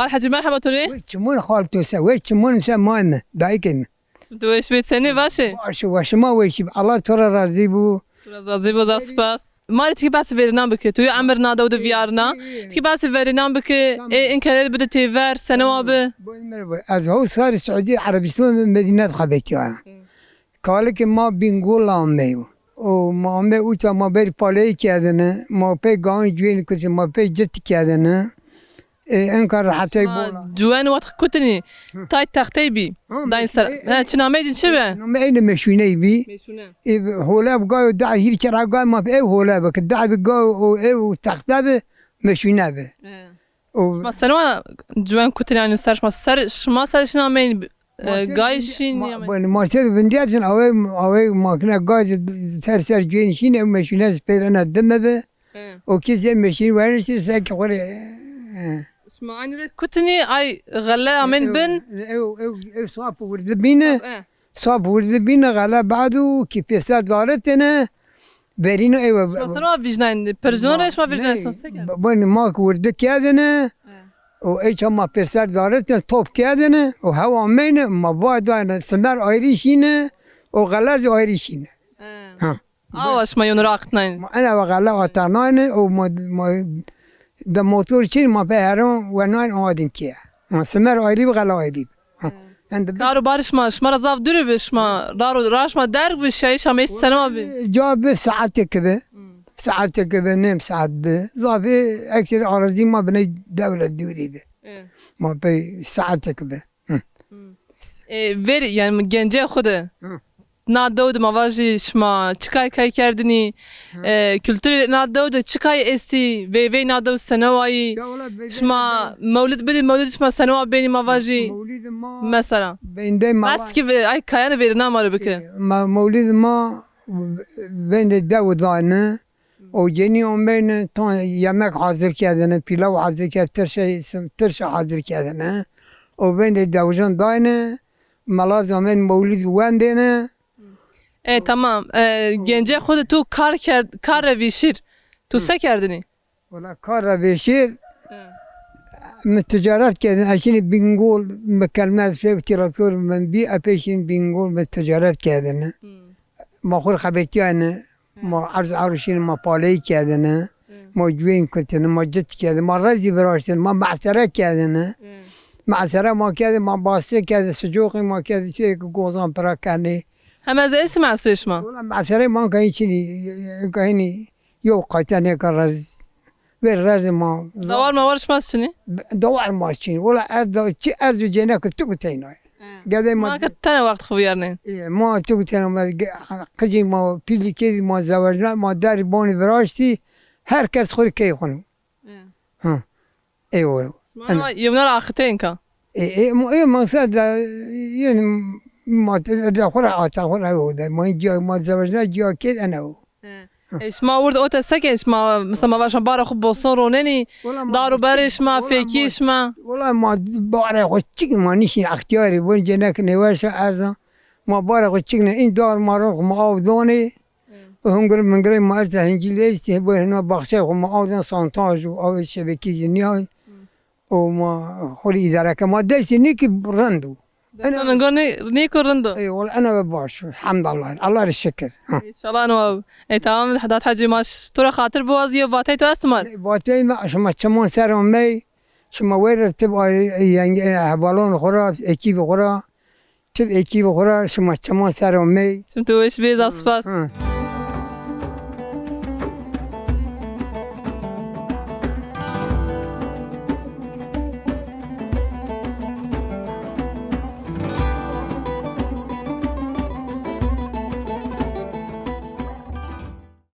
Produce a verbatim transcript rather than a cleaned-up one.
Al Hecî, merheba to rê. Wek çimun xal to se, wek çimun se may mi, dayikê mi. Tu weş bê, senî, baş ê? Baş ê, wa şima weş bî. Allah to ra razî bû. Tu ra razî bo, zaf spas. Ma rê tikî behsê verînan bike. Tu yê emir na dew de vîyarna. Tikî behsê verînan bike. Ê, in kere bide têver, senewa bi. Ez hew sarî Siûdî Erebîstan de Medîne de xebetîyaya. Kalikê ma Bîngol amey. Û ma amey uca ma berî paleyî kerdêne, ma pey gawin cuênî kutî, ma pey citî kerdêne. Ê, enka rehetey bol a. Cuwen wext kutinî, tay textey bî. Dayn ser. He, çi nameyê ci çi bi? Namey eynî meşûney bî. Meşûne. Ê, hole bi gayo da hîrî çera gay ma ew hole bi ki da bi gayo û ew texte bi meşûne bi. He. Û şima senewa cuwen kutinî, yanî ser şima ser, şima ser şina ameyî, e, gay şîn, yanî. Ma ser vindîyatin, awey, awey makine gaz ser ser cuên şîn, ew meşîne pêrene dime bi. He. O kî zê meşîn werişti, seke xo rê, he. Şima aynî rê kutinî, ay xele amen bin. Ew, ew, ew sap wirdi bîne. Sap, he. Sap wirdi bîne, xele bado kî pêser daritêne. Verîno ew. Şima seno vîjnayên? Pirjon rê şima vîjnayên, şima se kerdin? Bini ma ki wirdi kerdine. He. Û ey ça ma pêser daritêne, top kerdine. Û hewa ameyne, ma va dayne, simer ayrî şîne. Û xele zî ayrî şîne. He. Ha. Awa şima yewno ra aqitnayne? Ma ena ve xele aqitnayne û ma, ma de motor çin ma pê heron wenayn adin kiye. Ma simer ayrî bi, xele ayrî bi. Ha. He. Ende bi- Kar û barê şima, şima ra zaf dûrî bi şima? Rar û, ra şima derg bi, şayîş ameyîş senema bi? Ca bi saetêk bi. Hmm. Saetêk bi, nêm saet bi. Zafî ekseri arazî ma biney dew ra dûrî bi. He. Ma pey saetêk bi. Hı. Hı. E, ver, yanî gencê xo de. Hı. Na dew de ma vajî şima çi kay kay kerdinî? Hı. E, kulturê na dew de çi kay estî? Veyvey na dew senewayî? Ya wela veyvey... Şima mewlid bidî, mewlid şima senewa benî ma vajî? Mewlid ma... Mesela. Bende ma... Bes ki ve-, ay kayanê verîna ma rê bike. E, ma, mewlid ma bende dew dayne. O cenî omeyne, tan yemek hazir kerdine, pilaw hazir kerd, tirşe, tirşe hazir kerdine. O vende dewijan dayne, melaz omen mewlid wendêne. E, tamam. E, gencê xo de tu kar kerd, kar re vîşîr. Tu se kerdinî? Wela kar re vîşîr. He. Mi ticaret kerdin, ez şînî Bîngol, mi kelmez pê traktor min bî, epey şîn Bîngol, mi ticaret kerdine. Hmm. Ma xo rê xebetîyayne. Ma erz erû şîne, ma paleyî kerdine, ma cuên kutine, ma cit kerdine, ma rezî viraştine, ma mesere kerdine. Mesere ma kerdine, ma bastê kerdine, sicoqî ma kerdine, şey ki gozan pira kenê. Heme ez esti mesrê şima? Wela mesere ma ka hîn çinî, ka hînî yew qayte nêka rez. Ver rezê ma. Dawar mawar şima çinî? Dawar ma çinî. Wela ez da, çi ez û cêneke tu ku teyna. He. Gedey ma. Ma ke tena wext xo vîyarnên. E, ma tu ku teyna ma ge-, qicî ma pîlîkê ma zewecna, ma derî bonî viraştî. Her kes xo rê key xo. He. Ha. Eyo, eyo. Şima yewna ra axitên ka? E, e, ma, e, maksat da, yanî ma te, da xo ra ata xo ra o da. Ma ciya, ma zewecna ciya kê ena o. He. E, şima wird ote se ke şima, mesela ma va şima bara xo boston ronenî, dar û berê şima, fêkî şima? Wela ma barê xo çik ma nişîn extîyarî, bon cêneke nêweş a erzan. Ma barê xo çik ne, în dar ma ron xo ma aw donê. Hungir mingirê ma erza hincîlî estî, bo hina baxçeyê xo ma aw don, santaj û awê şebekî zî nîya. Û ma xo rê îdare ke, ma destî nêkî rind o. Desta ningo nê-, nêko rind o. Ey, wela ena ve baş o. Hemdallah. Allah rê şikir. Ha. Înşallah eno wa. Ey, tamam, Hedat Hecî, ma ş-, to ra xatir biwazî, yew vateyê to esto ma rê? Vateyê mi, şima çiman ser amey, şima were tib ayrî, yenge, hevalan xo ra, ekîbê xo ra, tib ekîbê xo ra, şima çiman ser amey. Çim tu weş bê, zaf spas. Ha.